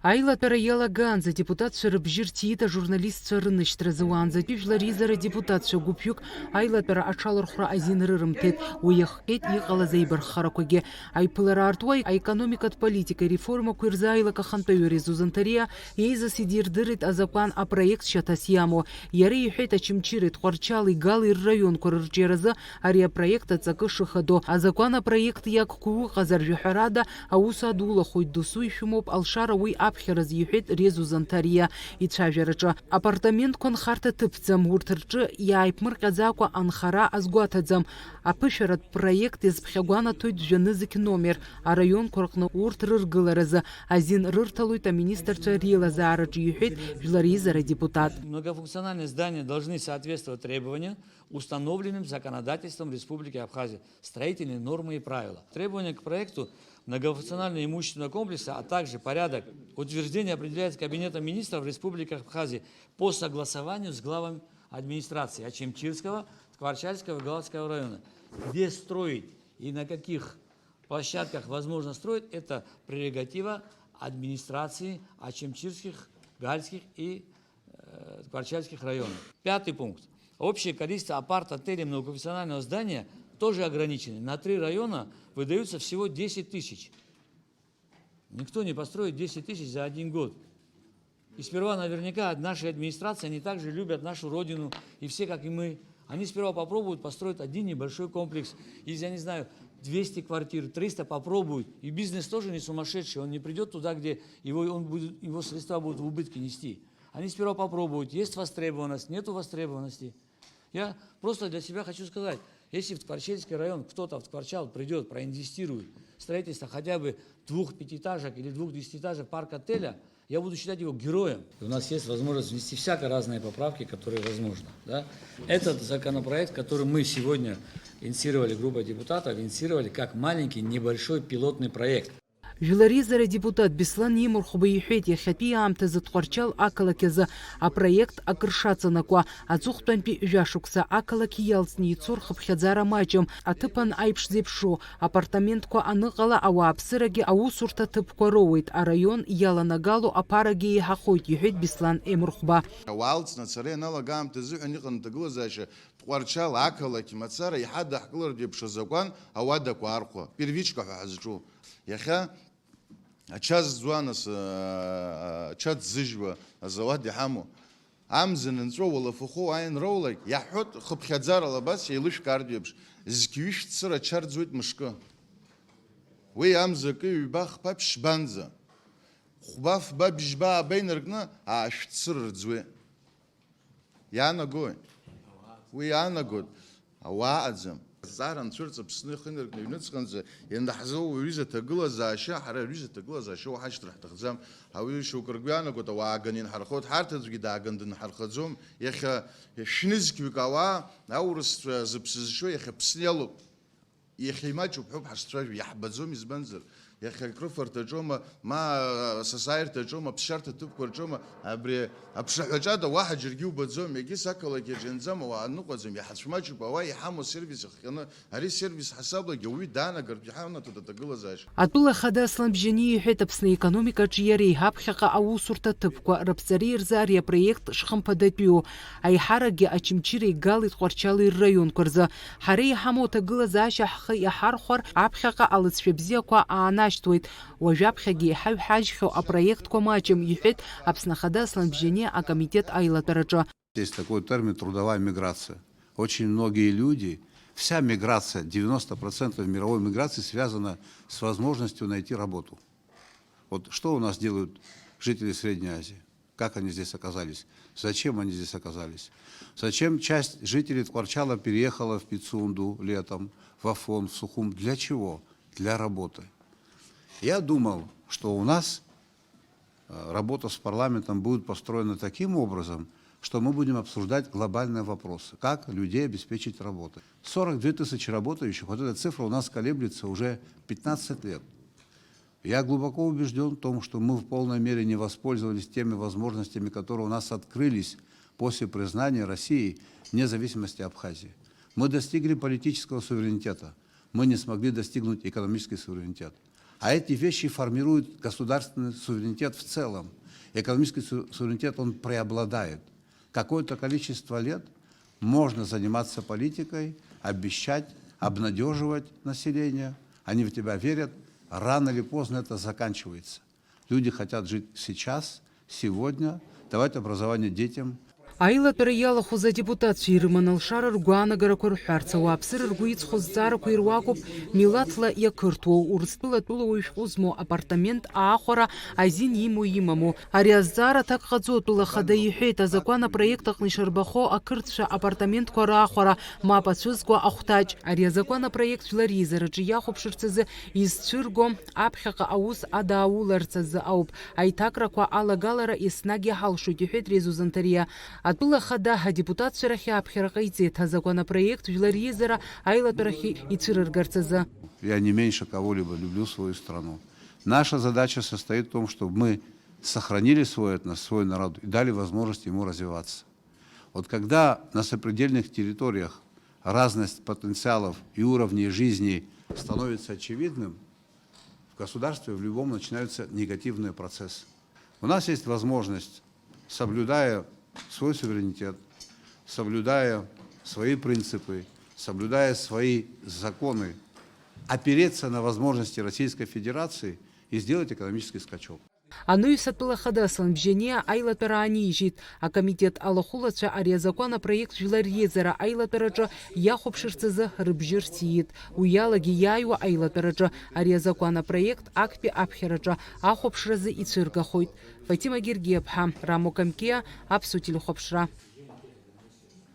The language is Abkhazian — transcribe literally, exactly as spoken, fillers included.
Аилатәара иалагаанӡа адепутатцәа рыбжьы рҭиит ажурналистцәа рынашьҭразы. Уаанӡатәи жәлар реизара адепутатцәа гәыԥҩык аилатәара аҽалархәра азин рырымҭеит. Уи иахҟьеит иҟалаз аибарххарақәагьы. Аиԥылара аартуа аекономикатә политикеи ареформақәеи рзы аилак ахантәаҩы Резо Занҭариа еизас идирдырит азакәан апроект шьаҭас иамоу. Иара иҳәеит, Очамчыреи Тҟәарчали Гали рраионқәа рырҿиаразы ари апроект аҵакы шыхадоу. Азакәан апроект иагқәоу ыҟазар, жәаҳәарада, аус адулахоит, досу ишәымоуп, алшара уи аԥхьараз, иҳәеит Резо Занҭариа ицәажәараҿы. Апартаментқәа нхарҭа ҭыԥӡам, урҭ рҿы иааиԥмырҟьаӡакәа анхара азгәаҭаӡам. Аԥышәаратә проект иазԥхьагәанаҭоит жәа-нызқь номер, араионқәа рҟны урҭ рыргыларазы азин рырҭалоит аминистрцәа реилазаараҿы, иҳәеит Жәлар Реизара адепутат. Многофункциональные здания должны соответствовать требованиям, установленным законодательством Республики Абхазия, строительные нормы и правила. Требования к проекту многофункционального имущественного комплекса, а также порядок утверждения определяется Кабинетом министров Республики Абхазия по согласованию с главами администрации Очамчирского, Тҟварчальского и Галского района. Где строить и на каких площадках возможно строить, это прерогатива администрации Очамчирских, Гальских и э, Тҟварчальских районов. Пятый пункт. Общее количество апарт-отелей многофункционального здания тоже ограничено. На три района выдаются всего десять тысяч. Никто не построит десять тысяч за один год. И сперва наверняка наши администрации, они также любят нашу родину, и все, как и мы, они сперва попробуют построить один небольшой комплекс из, я не знаю, двести квартир, триста попробуют. И бизнес тоже не сумасшедший, он не придет туда, где его, он будет, его средства будут в убытке нести. Они сперва попробуют, есть востребованность, нету востребованности. Я просто для себя хочу сказать, если в Тҟварчальский район кто-то в Тҟварчал придет, проинвестирует в строительство хотя бы двух пятиэтажек или двух десятиэтажек парк-отеля, я буду считать его героем. У нас есть возможность внести всякие разные поправки, которые возможно. Да? Этот законопроект, который мы сегодня инициировали, группа депутатов инициировали как маленький небольшой пилотный проект. Жәлар Реизара адепутат Беслан Емырхәба иҳәеит, иахьатәи аамҭазы Тҟәарчал ақалақь азы апроект акыр шаҵанакуа, аҵыхәтәантәи жәашықәса ақалақь иалҵны ицо рхыԥхьаӡара маҷым, аҭыԥан аиԥш зеиԥшу апартаментқәа аныҟала, ауааԥсырагьы аусурҭа ҭыԥқәа роуеит, араион иаланагало аԥарагьы еиҳахоит, иҳәеит Беслан Емырхәба. Ауаа алҵны ацара ианалага аамҭазыҳәан иҟан аҭагылазаашьа Тҟәарчал ақалақь мацара иҳадаҳкылартә еиԥш азакәан ауадақәа архәа, первичка ҳәа ҳазҿу. Иахьа ача зӡуа, нас, ача ӡыжьуа азауад иҳамоу. Амза нынҵәо, уалафахәы уааин роулак, иаҳҳәоит, хыԥхьаӡарала абас еилышәкаартә еиԥш, зқьи-ҩышә цыра ача рӡуеит мышкы. Уи амза акы ҩба, хԥа, ԥшьбанӡа. Хәба, фба, бжьба ааба инаркны, аашә цыра рӡуеит. Иаанагои? Уи иаанагоит. Ауаа аӡам. Азҵаара анцәырҵ Аԥсны ихы инаркны аҩныҵҟанӡа ианаҳзоуа аҩыза аҭагылазаашьа, ҳара аҩыза аҭагылазаашьа уаҳа ашьҭра ҳҭахӡам. Ауаҩы шьоукы ргәы иаанагоит, ауаа ааганы инҳархоит, ҳарҭ аӡәгьы дааганы дынҳархаӡом. Иахьа шәнызқьҩык ауаа, аурысцәа зыԥсы зшьо, иахьа Аԥсны иалоуп. Иахьа имаҷуп ҳәоуп ҳашцәажәо, иаҳбаӡом, избанзар, иахьа акрыфарҭаҿоума, ма асасааирҭаҿоума, аԥсшьарҭа ҭыԥқәа рҿоума, абри аԥшаҳәаҿада уаҳа џьаргьы иубаӡом, егьыс ақалақь иаҿ ианӡам, ауаа ныҟәаӡам, иҳацәмаҷуп, ауаа иҳамоу асервис ахҟьаны, ари сервис ҳасаблагьы ауаҩы даанагартә иҳанаҭоит аҭагылазаашьа. Атәыла ахада Аслан Бжьаниа иҳәеит, Аԥсны аекономикаҿы иареи ҳаԥхьаҟа аусурҭа ҭыԥқәа рыԥҵареи рзы ари апроект шхымԥадатәиу, аиҳаракгьы Очамчыреи Галеи Тҟәарчали рраионқәа рзы. Ҳара иҳамоу аҭагылазаашьа ҳхы иаҳархәар, аԥхьаҟа алыҵшәа бзиақәа аанашьҭуеит. Уажәаԥхьагьы иҳаҩҳажьхьоу апроектқәа маҷым, иҳәеит Аԥсны Ахада Аслан Бжьаниа акомитет аилатәараҿы. Есть такой термин трудовая миграция. Очень многие люди, вся миграция, девяносто процентов мировой миграции связана с возможностью найти работу. Вот что у нас делают жители Средней Азии? Как они здесь оказались? Зачем они здесь оказались? Зачем часть жителей Тҟәарчала переехала в Пицунду летом, в Афон, в Сухум? Для чего? Для работы. Я думал, что у нас э, работа с парламентом будет построена таким образом, что мы будем обсуждать глобальные вопросы, как людей обеспечить работой. Сорок две тысячи работающих, вот эта цифра у нас колеблется уже пятнадцать лет. Я глубоко убежден в том, что мы в полной мере не воспользовались теми возможностями, которые у нас открылись после признания России независимости Абхазии. Мы достигли политического суверенитета, мы не смогли достигнуть экономический суверенитет. А эти вещи формируют государственный суверенитет в целом. Экономический су- суверенитет, он преобладает. Какое-то количество лет можно заниматься политикой, обещать, обнадеживать население. Они в тебя верят. Рано или поздно это заканчивается. Люди хотят жить сейчас, сегодня, давать образование детям. Аилатәара иалахәыз адепутатцәа ирыман алшара ргәаанагарақәа рҳәарц, ауааԥсыра ргәы иҵхо зҵаарақәа ируакуп милаҭла иақырҭуоу, Урыстәыла атәылауаҩ шәҟәы змоу апартамент аахәара азин имоу имаму. Ари азҵаара аҭак ҟаҵо атәыла ахада иҳәеит, азакәан апроект аҟны ишарбахо ақырҭцәа апартаментқәа раахәара мап ацәызкуа ахәҭаҷ. Ари азакәан апроект жәлар реизараҿы иахәаԥшырц азы изцәырго аԥхьаҟа аус адаауларц азы ауп. Аиҭакрақәа алагалара еснагь иҳалшоит, иҳәеит Резо Занҭариа. Атәыла ахада адепутатцәа рахь аԥхьара ҟаиҵеит, азакәан апроект жәлар реизара аилатәарахь ицәырыргарц азы. Я не меньше кого-либо люблю свою страну. Наша задача состоит в том, чтобы мы сохранили свой этнос, свой народ и дали возможность ему развиваться. Вот когда на сопредельных территориях разность потенциалов и уровней жизни становится очевидным, в государстве в любом начинаются негативные процессы. У нас есть возможность, соблюдая свой суверенитет, соблюдая свои принципы, соблюдая свои законы, опереться на возможности Российской Федерации и сделать экономический скачок. Анаҩс атәыла ахада Аслан Бжьаниа аилатәара аанижьит. Акомитет алахәылацәа ари азакәан апроект жәлар реизара аилатәараҿы иахәаԥшырц азы рыбжьы рҭиит. Уи алагьы иааиуа аилатәараҿы ари азакәан апроект актәи аԥхьараҿы ахәаԥшразы ицәыргахоит. Фатима Гергиаԥҳа, Рамо Камкиа, Аԥсуа телехәаԥшра.